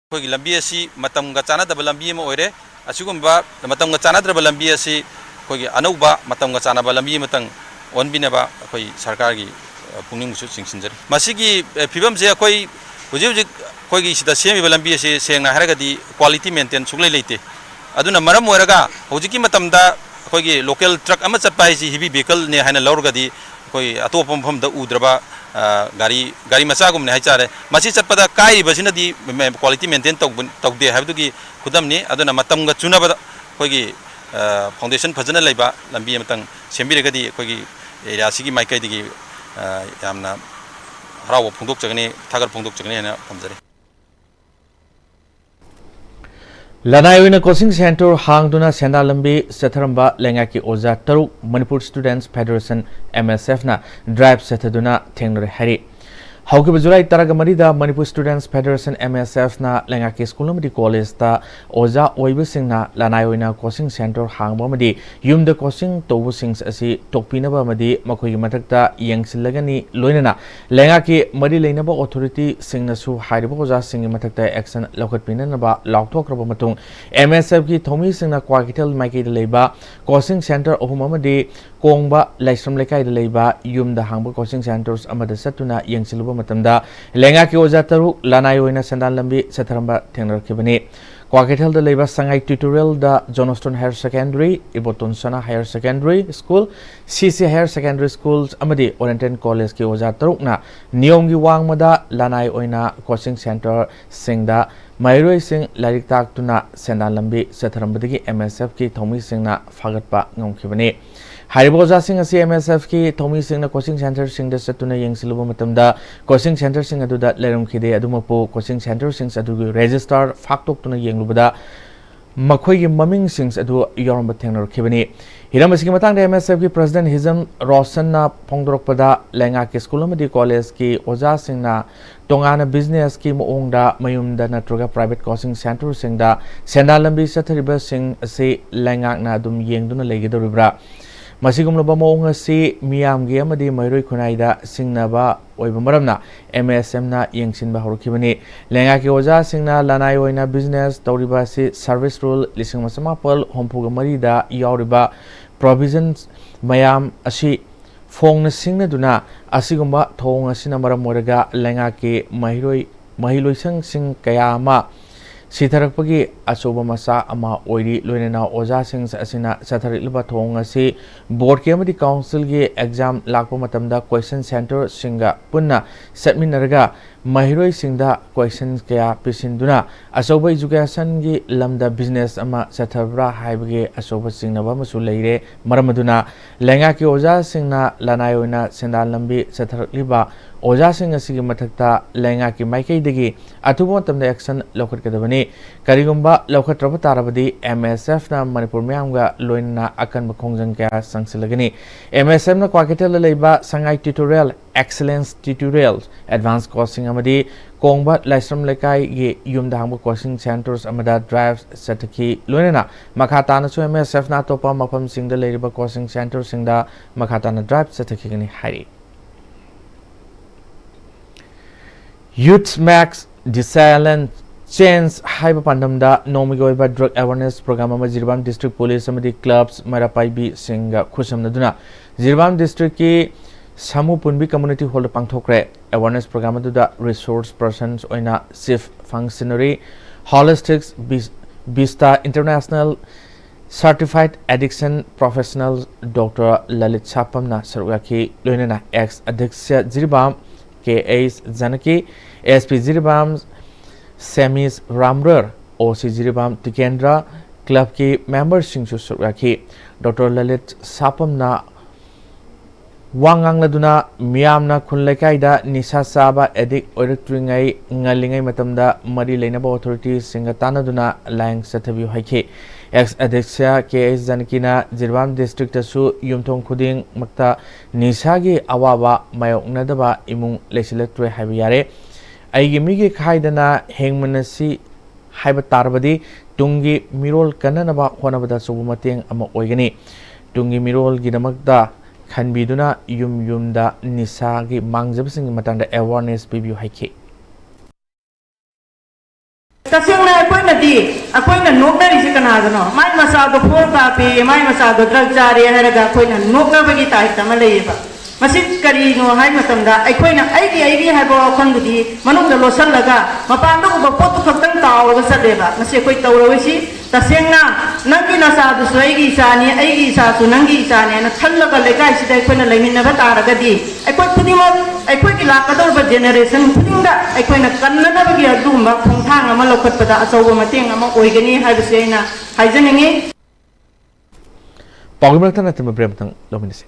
ꯑꯩꯈꯣꯏꯒꯤ ꯂꯝꯕꯤ ꯑꯁꯤ ꯃꯇꯝꯒ ꯆꯥꯟꯅꯗꯕ ꯂꯝꯕꯤ ꯑꯃ ꯑꯣꯏꯔꯦ꯫ ꯑꯁꯤꯒꯨꯝꯕ ꯃꯇꯝꯒ ꯆꯥꯟꯅꯗ꯭ꯔꯕ ꯂꯝꯕꯤ ꯑꯁꯤ ꯑꯩꯈꯣꯏꯒꯤ ꯑꯅꯧꯕ ꯃꯇꯝꯒ ꯆꯥꯟꯅꯕ ꯂꯝꯕꯤ ꯑꯃꯇꯪ ꯑꯣꯟꯕꯤꯅꯕ ꯑꯩꯈꯣꯏ ꯁꯔꯀꯥꯔꯒꯤ, ꯑ, ꯄꯨꯛꯅꯤꯡꯁꯨ ꯆꯤꯡꯁꯤꯟꯖꯔꯤ꯫ ꯃꯁꯤꯒꯤ, ꯑ, ꯐꯤꯕꯝꯁꯦ ꯑꯩꯈꯣꯏ ꯍꯧꯖꯤꯛ ꯍꯧꯖꯤꯛ ꯑꯩꯈꯣꯏꯒꯤ ꯁꯤꯗ ꯁꯦꯝꯃꯤꯕ ꯂꯝꯕꯤ ꯑꯁꯤ ꯁꯦꯡꯅ ꯍꯥꯏꯔꯒꯗꯤ quality maintain ꯁꯨꯡꯂꯩ ꯂꯩꯇꯦ꯫ ꯑꯗꯨꯅ ꯃꯔꯝ ꯑꯣꯏꯔꯒ ꯍꯧꯖꯤꯛꯀꯤ ꯃꯇꯝꯗ ꯑꯩꯈꯣꯏꯒꯤ local truck ꯑꯃ ꯆꯠꯄ ꯍꯥꯏꯁꯤ heavy vehicle ꯅꯦ ꯍꯥꯏꯅ ꯂꯧꯔꯒꯗꯤ ꯑꯩꯈꯣꯏ ꯑꯇꯣꯞꯄ ꯃꯐꯝꯗ ꯎꯗ꯭ꯔꯕ, ꯑ, ꯒꯥꯔꯤ, ꯒꯥꯔꯤ ꯃꯆꯥꯒꯨꯝꯕꯅꯦ ꯍꯥꯏꯇꯥꯔꯦ꯫ ꯃꯁꯤ ꯆꯠꯄꯗ ꯀꯥꯏꯔꯤꯕꯁꯤꯅꯗꯤ ꯃꯦ-, quality maintain ꯇꯧꯕ, ꯇꯧꯗꯦ ꯍꯥꯏꯕꯗꯨꯒꯤ ꯈꯨꯗꯝꯅꯤ꯫ ꯑꯗꯨꯅ ꯃꯇꯝꯒ ꯆꯨꯅꯕꯗ ꯑꯩꯈꯣꯏꯒꯤ, ꯑ, foundation ꯐꯖꯅ ꯂꯩꯕ ꯂꯝꯕꯤ ꯑꯃꯇꯪ ꯁꯦꯝꯕꯤꯔꯒꯗꯤ ꯑꯩꯈꯣꯏꯒꯤ area ꯁꯤꯒꯤ ꯃꯥꯏꯀꯩꯗꯒꯤ, ꯑ, ꯌꯥꯝꯅ ꯍꯔꯥꯎꯕ ꯐꯣꯡꯗꯣꯛꯆꯒꯅꯤ, ꯊꯥꯒꯠ ꯐꯣꯡꯗꯣꯛꯆꯒꯅꯤ ꯍꯥꯏꯅ ꯊꯝꯖꯔꯤ꯫ ꯂꯅꯥꯏ ꯑꯣꯏꯅ coaching centre ꯍꯥꯡꯗꯨꯅ ꯁꯦꯟꯗꯥꯟ ꯂꯝꯕꯤ ꯆꯠꯊꯔꯝꯕ ꯂꯩꯉꯥꯛꯀꯤ ꯑꯣꯖꯥ ꯇꯔꯨꯛ Manipur Students Federation, M S F ꯅ drive ꯆꯠꯊꯗꯨꯅ ꯊꯦꯡꯅꯔꯦ ꯍꯥꯏꯔꯤ꯫ ꯍꯧꯈꯤꯕ ꯖꯨꯂꯥꯏ ꯇꯔꯥꯃꯔꯤꯗ Manipur Students Federation, M S F ꯅ ꯂꯩꯉꯥꯛꯀꯤ school ꯑꯃꯗꯤ college ꯇ ꯑꯣꯖꯥ ꯑꯣꯏꯕꯁꯤꯡꯅ ꯂꯅꯥꯏ ꯑꯣꯏꯅ coaching centre ꯍꯥꯡꯕ ꯑꯃꯗꯤ ꯌꯨꯝꯗ coaching ꯇꯧꯕꯁꯤꯡ ꯑꯁꯤ ꯇꯣꯛꯄꯤꯅꯕ ꯑꯃꯗꯤ ꯃꯈꯣꯏꯒꯤ ꯃꯊꯛꯇ ꯌꯦꯡꯁꯤꯜꯂꯒꯅꯤ, ꯂꯣꯏꯅꯅ ꯂꯩꯉꯥꯛꯀꯤ ꯃꯔꯤ ꯂꯩꯅꯕ authority ꯁꯤꯡꯅꯁꯨ ꯍꯥꯏꯔꯤꯕ ꯑꯣꯖꯥꯁꯤꯡꯒꯤ ꯃꯊꯛꯇ action ꯂꯧꯈꯠꯄꯤꯅꯅꯕ ꯂꯥꯎꯊꯣꯛꯈ꯭ꯔꯕ ꯃꯇꯨꯡ, M S F ꯀꯤ ꯊꯧꯃꯤꯁꯤꯡꯅ ꯀ꯭ꯋꯥꯀꯩꯊꯦꯜ ꯃꯥꯏꯀꯩꯗ ꯂꯩꯕ coaching centre ꯑꯍꯨꯝ ꯑꯃꯗꯤ ꯀꯣꯡꯕ ꯂꯥꯏꯁ꯭ꯔꯝ ꯂꯩꯀꯥꯏꯗ ꯂꯩꯕ ꯌꯨꯝꯗ ꯍꯥꯡꯕ coaching centres ꯑꯃꯗ ꯆꯠꯇꯨꯅ ꯌꯦꯡꯁꯤꯜꯂꯨꯕ ꯃꯇꯝꯗ, ꯂꯩꯉꯥꯛꯀꯤ ꯑꯣꯖꯥ ꯇꯔꯨꯛ ꯂꯅꯥꯏ ꯑꯣꯏꯅ ꯁꯦꯟꯗꯥꯟ ꯂꯝꯕꯤ ꯆꯠꯊꯔꯝꯕ ꯊꯦꯡꯅꯔꯛꯈꯤꯕꯅꯤ꯫ ꯀ꯭ꯋꯥꯀꯩꯊꯦꯜꯗ ꯂꯩꯕ ꯁꯉꯥꯏ Tutorial ꯗ Johnston Higher Secondary, ꯏꯕꯣꯇꯣꯟ ꯁꯅꯥ Higher Secondary School, C C Higher Secondary Schools ꯑꯃꯗꯤ Oriental College ꯀꯤ ꯑꯣꯖꯥ ꯇꯔꯨꯛꯅ ꯅꯤꯌꯣꯝꯒꯤ ꯋꯥꯡꯃꯗ ꯂꯅꯥꯏ ꯑꯣꯏꯅ coaching centre ꯁꯤꯡꯗ ꯃꯍꯩꯔꯣꯏꯁꯤꯡ ꯂꯥꯏꯔꯤꯛ ꯇꯥꯛꯇꯨꯅ ꯁꯦꯟꯗꯥꯟ ꯂꯝꯕꯤ ꯆꯠꯊꯔꯝꯕꯗꯒꯤ M S F ꯀꯤ ꯊꯧꯃꯤꯁꯤꯡꯅ ꯐꯥꯒꯠꯄ ꯉꯝꯈꯤꯕꯅꯤ꯫ ꯍꯥꯏꯔꯤꯕ ꯑꯣꯖꯥꯁꯤꯡ ꯑꯁꯤ M S F ꯀꯤ ꯊꯧꯃꯤꯁꯤꯡꯅ coaching centre ꯁꯤꯡꯗ ꯆꯠꯇꯨꯅ ꯌꯦꯡꯁꯤꯜꯂꯨꯕ ꯃꯇꯝꯗ, coaching centre ꯁꯤꯡ ꯑꯗꯨꯗ ꯂꯩꯔꯝꯈꯤꯗꯦ꯫ ꯑꯗꯨꯃꯛꯄꯨ, coaching centre ꯁꯤꯡ ꯑꯗꯨꯒꯤ registrar ꯐꯥꯛꯇꯣꯛꯇꯨꯅ ꯌꯦꯡꯂꯨꯕꯗ, ꯃꯈꯣꯏꯒꯤ ꯃꯃꯤꯡꯁꯤꯡ ꯑꯗꯨ ꯌꯥꯎꯔꯝꯕ ꯊꯦꯡꯅꯔꯛꯈꯤꯕꯅꯤ꯫ ꯍꯤꯔꯝ ꯑꯁꯤꯒꯤ ꯃꯇꯥꯡꯗ M S F ꯀꯤ president ꯍꯤꯖꯝ ꯔꯣꯁꯟꯅ ꯐꯣꯡꯗꯣꯔꯛꯄꯗ, ꯂꯩꯉꯥꯛꯀꯤ ꯁ꯭ꯀꯨꯜ ꯑꯃꯗꯤ ꯀꯣꯂꯦꯖꯀꯤ ꯑꯣꯖꯥꯁꯤꯡꯅ ꯇꯣꯉꯥꯟꯅ business ꯀꯤ ꯃꯑꯣꯡꯗ ꯃꯌꯨꯝꯗ ꯅꯠꯇ꯭ꯔꯒ private coaching centre ꯁꯤꯡꯗ ꯁꯦꯟꯗꯥꯟ ꯂꯝꯕꯤ ꯆꯠꯊꯔꯤꯕꯁꯤꯡ ꯑꯁꯤ ꯂꯩꯉꯥꯛꯅ ꯑꯗꯨꯝ ꯌꯦꯡꯗꯨꯅ ꯂꯩꯒꯗꯧꯔꯤꯕ꯭ꯔꯥ? ꯃꯁꯤꯒꯨꯝꯂꯕ ꯃꯑꯣꯡ ꯑꯁꯤ ꯃꯤꯌꯥꯝꯒꯤ ꯑꯃꯗꯤ ꯃꯍꯩꯔꯣꯏ ꯈꯨꯟꯅꯥꯏꯗ ꯁꯤꯡꯅꯕ ꯑꯣꯏꯕ ꯃꯔꯝꯅ, M S F ꯅ ꯌꯦꯡꯁꯤꯟꯕ ꯍꯧꯔꯛꯈꯤꯕꯅꯤ꯫ ꯂꯩꯉꯥꯛꯀꯤ ꯑꯣꯖꯥꯁꯤꯡꯅ ꯂꯅꯥꯏ ꯑꯣꯏꯅ business ꯇꯧꯔꯤꯕ ꯑꯁꯤ service rule ꯂꯤꯁꯤꯡ ꯑꯃ ꯆꯃꯥꯄꯜ ꯍꯨꯝꯐꯨꯒ ꯃꯔꯤꯗ ꯌꯥꯎꯔꯤꯕ provisions ꯃꯌꯥꯝ ꯑꯁꯤ ꯐꯣꯡꯅ ꯁꯤꯡꯅꯗꯨꯅ, ꯑꯁꯤꯒꯨꯝꯕ ꯊꯧꯑꯣꯡ ꯑꯁꯤꯅ ꯃꯔꯝ ꯑꯣꯏꯔꯒ ꯂꯩꯉꯥꯛꯀꯤ ꯃꯍꯩꯔꯣꯏ, ꯃꯍꯩꯂꯣꯏꯁꯪꯁꯤꯡ ꯀꯌꯥ ꯑꯃ ꯁꯤꯊꯔꯛꯄꯒꯤ ꯑꯆꯧꯕ ꯃꯆꯥꯛ ꯑꯃ ꯑꯣꯏꯔꯤ꯫ ꯂꯣꯏꯅꯅ ꯑꯣꯖꯥꯁꯤꯡ ꯑꯁꯤꯅ ꯆꯠꯊꯔꯛꯂꯤꯕ ꯊꯧꯑꯣꯡ ꯑꯁꯤ board ꯀꯤ ꯑꯃꯗꯤ council ꯒꯤ exam ꯂꯥꯛꯄ ꯃꯇꯝꯗ coaching centre ꯁꯤꯡꯒ ꯄꯨꯟꯅ ꯆꯠꯃꯤꯟꯅꯔꯒ ꯃꯍꯩꯔꯣꯏꯁꯤꯡꯗ question ꯀꯌꯥ ꯄꯤꯁꯤꯟꯗꯨꯅ ꯑꯆꯧꯕ education ꯒꯤ ꯂꯝꯗ business ꯑꯃ ꯆꯠꯊꯕ꯭ꯔꯥ ꯍꯥꯏꯕꯒꯤ ꯑꯆꯧꯕ ꯆꯤꯡꯅꯕ ꯑꯃꯁꯨ ꯂꯩꯔꯦ꯫ ꯃꯔꯝ ꯑꯗꯨꯅ ꯂꯩꯉꯥꯛꯀꯤ ꯑꯣꯖꯥꯁꯤꯡꯅ ꯂꯅꯥꯏ ꯑꯣꯏꯅ ꯁꯦꯟꯗꯥꯟ ꯂꯝꯕꯤ ꯆꯠꯊꯔꯛꯂꯤꯕ ꯑꯣꯖꯥꯁꯤꯡ ꯑꯁꯤꯒꯤ ꯃꯊꯛꯇ ꯂꯩꯉꯥꯛꯀꯤ ꯃꯥꯏꯀꯩꯗꯒꯤ ꯑꯊꯨꯕ ꯃꯇꯝꯗ action ꯂꯧꯈꯠꯀꯗꯕꯅꯤ꯫ ꯀꯔꯤꯒꯨꯝꯕ ꯂꯧꯈꯠꯇ꯭ꯔꯕ ꯇꯥꯔꯕꯗꯤ, M S F ꯅ ꯃꯅꯤꯄꯨꯔ ꯃꯤꯌꯥꯝꯒ ꯂꯣꯏꯅꯅ ꯑꯀꯟꯕ ꯈꯣꯡꯖꯪ ꯀꯌꯥ ꯆꯪꯁꯤꯜꯂꯒꯅꯤ꯫ M S F ꯅ ꯀ꯭ꯋꯥꯀꯩꯊꯦꯜꯗ ꯂꯩꯕ ꯁꯉꯥꯏ Tutorial, Excellence Tutorial, Advanced Coaching ꯑꯃꯗꯤ ꯀꯣꯡꯕ ꯂꯥꯏꯁ꯭ꯔꯝ ꯂꯩꯀꯥꯏꯒꯤ ꯌꯨꯝꯗ ꯍꯥꯡꯕ coaching centres ꯑꯃꯗ drive ꯆꯠꯊꯈꯤ꯫ ꯂꯣꯏꯅꯅ ꯃꯈꯥ ꯇꯥꯅꯁꯨ M S F ꯅ ꯑꯇꯣꯞꯄ ꯃꯐꯝꯁꯤꯡꯗ ꯂꯩꯔꯤꯕ coaching centres ꯁꯤꯡꯗ ꯃꯈꯥ ꯇꯥꯅ drive ꯆꯠꯊꯈꯤꯒꯅꯤ ꯍꯥꯏꯔꯤ꯫ Youth Makes Decision Change ꯍꯥꯏꯕ ꯄꯥꯟꯗꯝꯗ ꯅꯣꯡꯃꯒꯤ ꯑꯣꯏꯕ drug awareness program ꯑꯃ ꯖꯤꯔꯤꯕꯥꯝ district police ꯑꯃꯗꯤ clubs ꯃꯩꯔꯥ ꯄꯥꯏꯕꯤꯁꯤꯡꯒ ꯈꯨꯠꯁꯝꯅꯗꯨꯅ ꯖꯤꯔꯤꯕꯥꯝ district ꯀꯤ ꯁꯥꯃꯨ ꯄꯨꯟꯕꯤ community hall ꯗ ꯄꯥꯡꯊꯣꯛꯈ꯭ꯔꯦ꯫ Awareness program ꯑꯗꯨꯗ resource persons ꯑꯣꯏꯅ chief functionary, Holistic Vis-, Vista International certified addiction professional Doctor Lalit ꯁꯥꯄꯝꯅ ꯁꯔꯨꯛ ꯌꯥꯈꯤ꯫ ꯂꯣꯏꯅꯅ ex ꯑꯗ꯭ꯌꯛꯁ ꯖꯤꯔꯤꯕꯥꯝ ꯀꯦ H Janaki, S P Jiribam ꯁꯦꯃꯤꯁ ꯔꯥꯝꯔꯔ, ꯑꯣ ꯁꯤ ꯖꯤꯔꯤꯕꯥꯝ ꯇꯤꯀꯦꯟꯗ꯭ꯔ, ꯀ꯭ꯂꯕꯀꯤ ꯃꯦꯝꯕꯔꯁꯤꯡꯁꯨ ꯁꯔꯨꯛ ꯌꯥꯈꯤ꯫ ꯗꯣꯛꯇꯔ ꯂꯂꯤꯠ ꯁꯥꯄꯝꯅ ꯋꯥ ꯉꯥꯡꯂꯗꯨꯅ ꯃꯤꯌꯥꯝꯅ ꯈꯨꯜ ꯂꯩꯀꯥꯏꯗ ꯅꯤꯁꯥ ꯆꯥꯕ ꯑꯦꯗꯤꯛ ꯑꯣꯏꯔꯛꯇ꯭ꯔꯤꯉꯩ ꯉꯜꯂꯤꯉꯩ ꯃꯇꯝꯗ ꯃꯔꯤ ꯂꯩꯅꯕ ꯑꯣꯊꯣꯔꯤꯇꯤꯁꯤꯡꯒ ꯇꯥꯟꯅꯗꯨꯅ ꯂꯥꯌꯦꯡ ꯆꯠꯊꯕꯤꯌꯨ ꯍꯥꯏꯈꯤ꯫ ꯑꯦꯛꯁ ꯑꯦꯗꯤꯛꯁ ꯀꯦ ꯑꯦꯁ ꯖꯥꯅꯀꯤꯅ ꯖꯤꯔꯤꯕꯥꯝ ꯗꯤꯁꯇ꯭ꯔꯤꯛꯇꯁꯨ ꯌꯨꯝꯊꯣꯡ ꯈꯨꯗꯤꯡꯃꯛꯇ ꯅꯤꯁꯥꯒꯤ ꯑꯋꯥꯕ ꯃꯥꯌꯣꯛꯅꯗꯕ ꯏꯃꯨꯡ ꯂꯩꯁꯤꯜꯂꯛꯇ꯭ꯔꯦ ꯍꯥꯏꯕ ꯌꯥꯔꯦ꯫ ꯑꯩꯒꯤ ꯃꯤꯒꯤ ꯈꯥꯏꯗꯅ ꯍꯤꯡꯃꯤꯟꯅꯁꯤ ꯍꯥꯏꯕ ꯇꯥꯔꯕꯗꯤ ꯇꯨꯡꯒꯤ ꯃꯤꯔꯣꯜ ꯀꯟꯅꯅꯕ ꯍꯣꯠꯅꯕꯗ ꯑꯆꯧꯕ ꯃꯇꯦꯡ ꯑꯃ ꯑꯣꯏꯒꯅꯤ꯫ ꯇꯨꯡꯒꯤ ꯃꯤꯔꯣꯜꯒꯤꯗꯃꯛꯇ ꯈꯟꯕꯤꯗꯨꯅ ꯌꯨꯝ ꯌꯨꯝꯗ ꯅꯤꯁꯥꯒꯤ ꯃꯥꯡꯖꯕꯁꯤꯡꯒꯤ ꯃꯇꯥꯡꯗ ꯑꯦꯋꯥꯔꯅꯦꯁ ꯄꯤꯕꯤꯌꯨ ꯍꯥꯏꯈꯤ꯫ ꯇꯁꯦꯡꯅ ꯑꯩꯈꯣꯏꯅꯗꯤ, ꯑꯩꯈꯣꯏꯅ ꯅꯣꯛꯅꯔꯤꯁꯤ ꯀꯅꯥꯒꯅꯣ? ꯃꯥꯏ ꯃꯆꯥꯗꯣ ꯐꯣꯔ ꯀꯥꯞꯄꯦ, ꯃꯥꯏ ꯃꯆꯥꯗꯣ ꯗ꯭ꯔꯒ ꯆꯥꯔꯦ ꯍꯥꯏꯔꯒ ꯑꯩꯈꯣꯏꯅ ꯅꯣꯛꯅꯕꯒꯤ ꯇꯥꯏꯞꯇ ꯑꯃ ꯂꯩꯌꯦꯕ꯫ ꯃꯁꯤ ꯀꯔꯤꯅꯣ ꯍꯥꯏ ꯃꯇꯝꯗ, ꯑꯩꯈꯣꯏꯅ ꯑꯩꯒꯤ, ꯑꯩꯒꯤ ꯍꯥꯏꯕ ꯋꯥꯈꯜꯗꯨꯗꯤ ꯃꯅꯨꯡꯗ ꯂꯣꯠꯁꯤꯜꯂꯒ ꯃꯄꯥꯟꯗ ꯎꯕ ꯄꯣꯠꯇꯨ ꯈꯛꯇꯪ ꯇꯥꯎꯔꯒ ꯆꯠꯂꯦꯕ꯫ ꯃꯁꯤ ꯑꯩꯈꯣꯏ ꯇꯧꯔꯣꯏꯁꯤ꯫ ꯇꯁꯦꯡꯅ ꯅꯪꯒꯤ ꯅꯆꯥꯗꯨꯁꯨ ꯑꯩꯒꯤ ꯏꯆꯥꯅꯤ, ꯑꯩꯒꯤ ꯏꯆꯥꯁꯨ ꯅꯪꯒꯤ ꯏꯆꯥꯅꯤ ꯍꯥꯏꯅ ꯈꯜꯂꯒ ꯂꯩꯀꯥꯏꯁꯤꯗ ꯑꯩꯈꯣꯏꯅ ꯂꯩꯃꯤꯟꯅꯕ ꯇꯥꯔꯒꯗꯤ, ꯑꯩꯈꯣꯏ ꯈꯨꯗꯤꯡꯃꯛ, ꯑꯩꯈꯣꯏꯒꯤ ꯂꯥꯛꯀꯗꯧꯔꯤꯕ ꯖꯦꯅꯦꯔꯦꯁꯟ ꯈꯨꯗꯤꯡꯗ ꯑꯩꯈꯣꯏꯅ ꯀꯟꯅꯅꯕꯒꯤ ꯑꯗꯨꯒꯨꯝꯕ ꯈꯣꯡꯊꯥꯡ ꯑꯃ ꯂꯧꯈꯠꯄꯗ ꯑꯆꯧꯕ ꯃꯇꯦꯡ ꯑꯃ ꯑꯣꯏꯒꯅꯤ ꯍꯥꯏꯕꯁꯤ ꯑꯩꯅ ꯍꯥꯏꯖꯅꯤꯡꯉꯤ꯫ ꯄꯥꯎꯒꯤ ꯃꯔꯛꯇ ꯅꯠꯇꯅ ꯕ꯭ꯔꯦꯛ ꯑꯃꯇꯪ ꯂꯧꯃꯤꯟꯅꯁꯤ꯫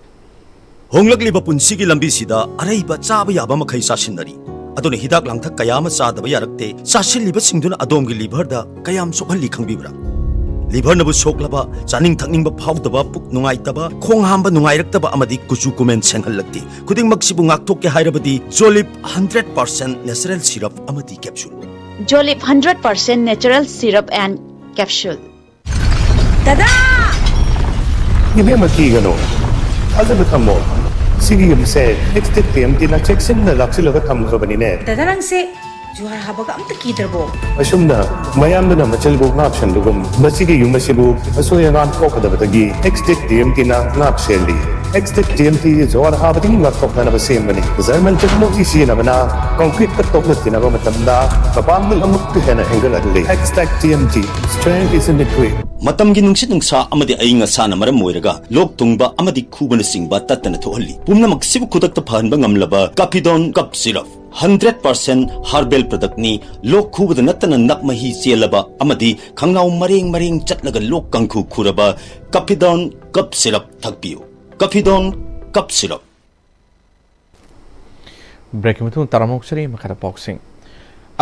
ꯍꯣꯡꯂꯛꯂꯤꯕ ꯄꯨꯟꯁꯤꯒꯤ ꯂꯝꯕꯤꯁꯤꯗ ꯑꯔꯩꯕ ꯆꯥꯕ ꯌꯥꯕ ꯃꯈꯩ ꯆꯥꯁꯤꯟꯅꯔꯤ꯫ ꯑꯗꯨꯅ ꯍꯤꯗꯥꯛ ꯂꯥꯡꯊꯛ ꯀꯌꯥ ꯑꯃ ꯆꯥꯗꯕ ꯌꯥꯔꯛꯇꯦ꯫ ꯆꯥꯁꯤꯜꯂꯤꯕꯁꯤꯡꯗꯨꯅ ꯑꯗꯣꯝꯒꯤ ꯂꯤꯚꯔꯗ ꯀꯌꯥꯝ ꯁꯣꯛꯍꯜꯂꯤ ꯈꯪꯕꯤꯕ꯭ꯔꯥ? ꯂꯤꯚꯔꯅꯕꯨ ꯁꯣꯛꯂꯕ, ꯆꯥꯅꯤꯡ ꯊꯛꯅꯤꯡꯕ ꯐꯥꯎꯗꯕ, ꯄꯨꯛ ꯅꯨꯡꯉꯥꯏꯇꯕ, ꯈꯣꯡ ꯍꯥꯝꯕ ꯅꯨꯡꯉꯥꯏꯔꯛꯇꯕ ꯑꯃꯗꯤ ꯀꯨꯆꯨ ꯀꯨꯃꯦꯟ ꯁꯦꯡꯍꯜꯂꯛꯇꯦ꯫ ꯈꯨꯗꯤꯡꯃꯛꯁꯤꯕꯨ ꯉꯥꯛꯊꯣꯛꯀꯦ ꯍꯥꯏꯔꯕꯗꯤ ꯖꯣꯂꯤꯞ ꯍꯟꯗ꯭ꯔꯦꯠ ꯄꯥꯔꯁꯦꯟ ꯅꯦꯆꯔꯦꯜ ꯁꯤꯔꯞ ꯑꯃꯗꯤ capsule. Jolip hundred percent natural syrup and capsule. ꯗꯗꯥ! ꯏꯕꯦꯝꯃ, ꯀꯤꯒꯅꯨ꯫ ꯊꯥꯖꯕ ꯊꯝꯃꯣ꯫ ꯁꯤꯒꯤ ꯌꯨꯝꯁꯦ ꯑꯦꯛꯁꯇꯦꯛ ꯇꯤ ꯑꯦꯝ ꯇꯤꯅ ꯆꯦꯛꯁꯤꯟꯅ ꯂꯥꯛꯁꯤꯜꯂꯒ ꯊꯝꯈ꯭ꯔꯕꯅꯤꯅꯦ꯫ ꯗꯗꯥ, ꯅꯪꯁꯦ ꯖꯨꯍꯥꯔ ꯍꯥꯕꯒ ꯑꯝꯇ ꯀꯤꯗ꯭ꯔꯕꯣ? ꯑꯁꯨꯝꯅ ꯃꯌꯥꯝꯗꯨꯅ ꯃꯆꯤꯜꯕꯨ ꯉꯥꯛꯁꯟꯕꯒꯨꯝ, ꯃꯁꯤꯒꯤ ꯌꯨꯝ ꯑꯁꯤꯕꯨ ꯑꯁꯣꯏ ꯑꯉꯥꯝ ꯊꯣꯛꯀꯗꯕꯗꯒꯤ ꯑꯦꯛꯁꯇꯦꯛ ꯇꯤ ꯑꯦꯝ ꯇꯤꯅ ꯉꯥꯛ ꯁꯦꯜꯂꯤ꯫ ꯑꯦꯛꯁꯇꯦꯛ ꯇꯤ ꯑꯦꯝ ꯇꯤ ꯖꯨꯍꯥꯔ ꯍꯥꯕꯗꯒꯤ ꯉꯥꯛꯊꯣꯛꯅꯅꯕ ꯁꯦꯝꯕꯅꯤ꯫ ꯖꯔꯃꯟ ꯇꯦꯛꯅꯣꯂꯣꯖꯤ ꯁꯤꯖꯤꯟꯅꯕꯅ ꯀꯪꯀ꯭ꯔꯤꯠꯀ ꯇꯣꯛꯅ ꯇꯤꯟꯅꯕ ꯃꯇꯝꯗ ꯃꯄꯥꯡꯒꯜ ꯑꯃꯨꯛꯀ ꯍꯦꯟꯅ ꯍꯦꯟꯒꯠꯍꯜꯂꯤ꯫ ꯑꯦꯛꯁꯇꯦꯛ T M T, strength is in the grit. ꯃꯇꯝꯒꯤ ꯅꯨꯡꯁꯤꯠ ꯅꯨꯡꯁꯥ ꯑꯃꯗꯤ ꯑꯏꯪ ꯑꯁꯥꯅ ꯃꯔꯝ ꯑꯣꯏꯔꯒ ꯂꯣꯛ ꯊꯨꯡꯕ ꯑꯃꯗꯤ ꯈꯨꯕꯅꯆꯤꯡꯕ ꯇꯠꯇꯅ ꯊꯣꯛꯍꯜꯂꯤ꯫ ꯄꯨꯝꯅꯃꯛꯁꯤꯕꯨ ꯈꯨꯗꯛꯇ ꯐꯍꯟꯕ ꯉꯝꯂꯕ ꯀꯥꯄꯤꯗꯣꯟ cough syrup. Hundred percent herbal ꯄ꯭ꯔꯗꯛꯅꯤ꯫ ꯂꯣꯛ ꯈꯨꯕꯗ ꯅꯠꯇꯅ ꯅꯞ ꯃꯍꯤ ꯆꯦꯜꯂꯕ ꯑꯃꯗꯤ ꯈꯪꯅꯥꯎ ꯃꯔꯦꯡ ꯃꯔꯦꯡ ꯆꯠꯂꯒ ꯂꯣꯛ ꯀꯥꯡꯈꯨ ꯈꯨꯔꯕ ꯀꯐꯤꯗꯣꯟ ꯀꯞ ꯁꯤꯔꯞ ꯊꯛꯄꯤꯌꯨ꯫ ꯀꯐꯤꯗꯣꯟ ꯀꯞ ꯁꯤꯔꯞ꯫ ꯕ꯭ꯔꯦꯛꯀꯤ ꯃꯇꯨꯡ ꯇꯔꯥꯃꯨꯛ ꯁꯔꯤ ꯃꯈꯥꯗ ꯄꯥꯎꯁꯤꯡ꯫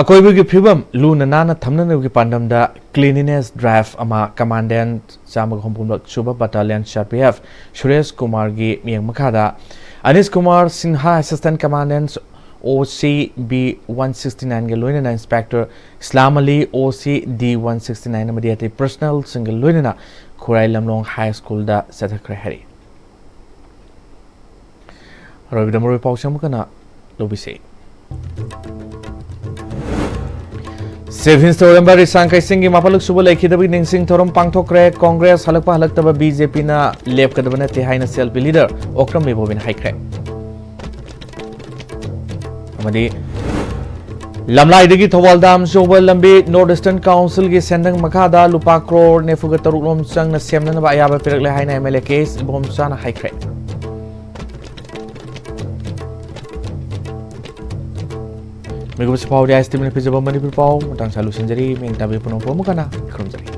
ꯑꯀꯣꯏꯕꯒꯤ ꯐꯤꯕꯝ ꯂꯨꯅ ꯅꯥꯟꯅ ꯊꯝꯅꯅꯕꯒꯤ ꯄꯥꯟꯗꯝꯗ cleanliness drive ꯑꯃ commandant ꯆꯥꯝꯃꯒ ꯍꯨꯝꯐꯨ ꯁꯨꯕ battalion C R P F Suresh ꯀꯨꯃꯥꯔꯒꯤ ꯃꯤꯠꯌꯦꯡ ꯃꯈꯥꯗ ꯑꯅꯤꯁ Kumar Sinha assistant commandant O C B one sixty nine ꯒ ꯂꯣꯏꯅꯅ inspector ꯏꯁꯂꯥꯝ ꯑꯂꯤ O C D one sixty nine ꯑꯃꯗꯤ ꯑꯇꯩ personnel ꯁꯤꯡꯒ ꯂꯣꯏꯅꯅ ꯈꯨꯔꯥꯏ ꯂꯝꯂꯣꯡ high school ꯗ ꯆꯠꯊꯈ꯭ꯔꯦ ꯍꯥꯏꯔꯤ꯫ ꯑꯔꯣꯏꯕꯗ ꯃꯔꯨꯑꯣꯏ ꯄꯥꯎꯁꯤꯡ ꯑꯃꯨꯛꯀ ꯍꯟꯅ ꯂꯧꯕꯤꯁꯤ꯫ Chief Minister ꯑꯣꯏꯔꯝꯕ ꯔꯤꯁꯥꯡ ꯀꯩꯁꯤꯡꯒꯤ ꯃꯥꯄꯜꯂꯛ ꯁꯨꯕ ꯂꯩꯈꯤꯗꯕꯒꯤ ꯅꯤꯡꯁꯤꯡ ꯊꯧꯔꯝ ꯄꯥꯡꯊꯣꯛꯈ꯭ꯔꯦ꯫ Congress ꯍꯜꯂꯛꯄ ꯍꯜꯂꯛꯇꯕ B J P ꯅ ꯂꯦꯞꯀꯗꯕ ꯅꯠꯇꯦ ꯍꯥꯏꯅ C L P leader Okram ꯃꯤꯕꯣꯕꯤꯅ ꯍꯥꯏꯈ꯭ꯔꯦ꯫ ꯑꯃꯗꯤ ꯂꯝꯂꯥꯏꯗꯒꯤ ꯊꯧꯕꯥꯜ dam ꯌꯧꯕ ꯂꯝꯕꯤ North Eastern Council ꯒꯤ ꯁꯦꯟꯗꯪ ꯃꯈꯥꯗ ꯂꯨꯄꯥ ꯀ꯭ꯔꯣꯔ ꯅꯤꯐꯨꯒ ꯇꯔꯨꯛ ꯂꯣꯝ ꯆꯪꯅ ꯁꯦꯝꯅꯅꯕ ꯑꯌꯥꯕ ꯄꯤꯔꯛꯂꯦ ꯍꯥꯏꯅ M L A K S ꯏꯕꯣꯝꯆꯥꯅ ꯍꯥꯏꯈ꯭ꯔꯦ꯫ ꯃꯤꯒꯨꯝꯁꯤ ꯐꯥꯎꯗꯤ ꯑꯥꯏ ꯑꯦꯁ ꯇꯤ ꯚꯤꯅ ꯄꯤꯖꯕ ꯃꯅꯤꯄꯨꯔ ꯄꯥꯎ ꯃꯇꯥꯡ ꯆꯥ ꯂꯣꯏꯁꯤꯟꯖꯔꯤ꯫ ꯃꯤꯡ ꯇꯥꯕꯤ ꯄꯨꯝꯅꯃꯛꯄꯨ ꯑꯃꯨꯛ ꯍꯟꯅ ꯈꯨꯔꯨꯝꯖꯔꯤ꯫